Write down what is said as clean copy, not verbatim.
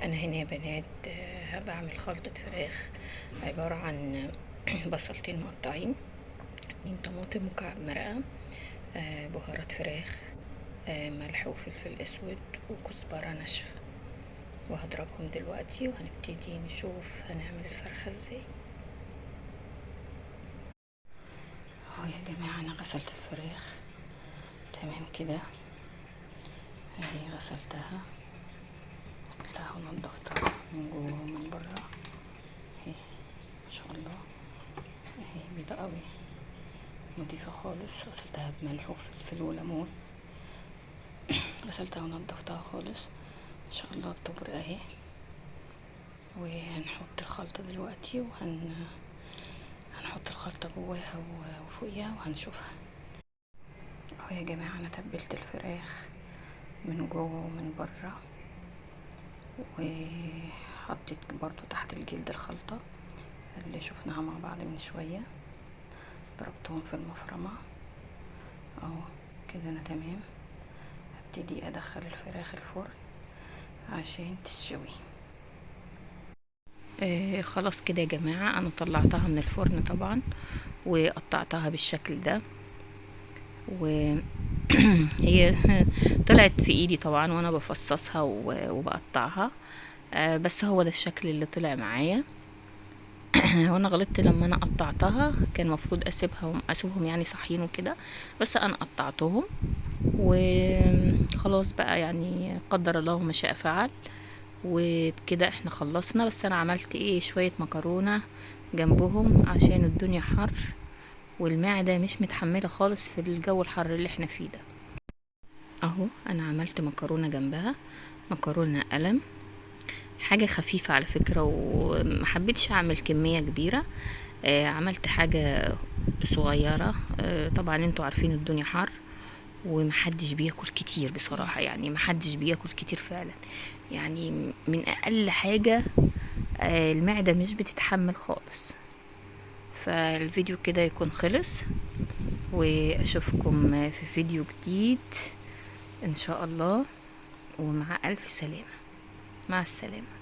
انا هنا يا بنات بعمل خلطة فراخ عبارة عن بصلتين مقطعين، 2 طماطم، مكعب مرقة، بهارات فراخ، ملح وفلفل اسود وكزبرة ناشفة، وهضربهم دلوقتي وهنبتدي نشوف هنعمل الفرخة ازاي. اهو يا جماعة انا غسلت الفراخ تمام كده، اهي غسلتها غسلتها ونضفتها من جوه ومن بره اهي ما شاء الله، اهي بيضة قوي نضيفة خالص. غسلتها بملح وفلفل وليمون، غسلتها ونضفتها خالص ان شاء الله بتبرق اهي. وهنحط الخلطة دلوقتي، هنحط الخلطة جواها وفوقيها وهنشوفها. اهو يا جماعة انا تبلت الفراخ من جوه ومن بره، وحطيت برضو تحت الجلد الخلطة اللي شفناها مع بعض من شوية، ضربتهم في المفرمة اهو كده. انا تمام. هبتدي ادخل الفراخ الفرن عشان تشوي. خلاص كده يا جماعة انا طلعتها من الفرن طبعا وقطعتها بالشكل ده، و هي طلعت في ايدي طبعا وانا بفصصها وبقطعها، بس هو ده الشكل اللي طلع معايا. وانا غلطت لما انا قطعتها، كان المفروض اسيبهم صاحيين وكده، بس انا قطعتهم وخلاص بقى، قدر الله ما شاء فعل. وبكده احنا خلصنا. بس انا عملت شوية مكرونة جنبهم عشان الدنيا حر والمعدة مش متحملة خالص في الجو الحر اللي احنا فيه ده. اهو انا عملت مكرونة جنبها، مكرونة قلم، حاجة خفيفة على فكرة، وما حبيتش اعمل كمية كبيرة، عملت حاجة صغيرة. طبعا انتوا عارفين الدنيا حر ومحدش بياكل كتير بصراحة، محدش بياكل كتير فعلا، من اقل حاجة، المعدة مش بتتحمل خالص. فالفيديو كده يكون خلص، واشوفكم في فيديو جديد ان شاء الله، ومع الف سلامة. مع السلامة.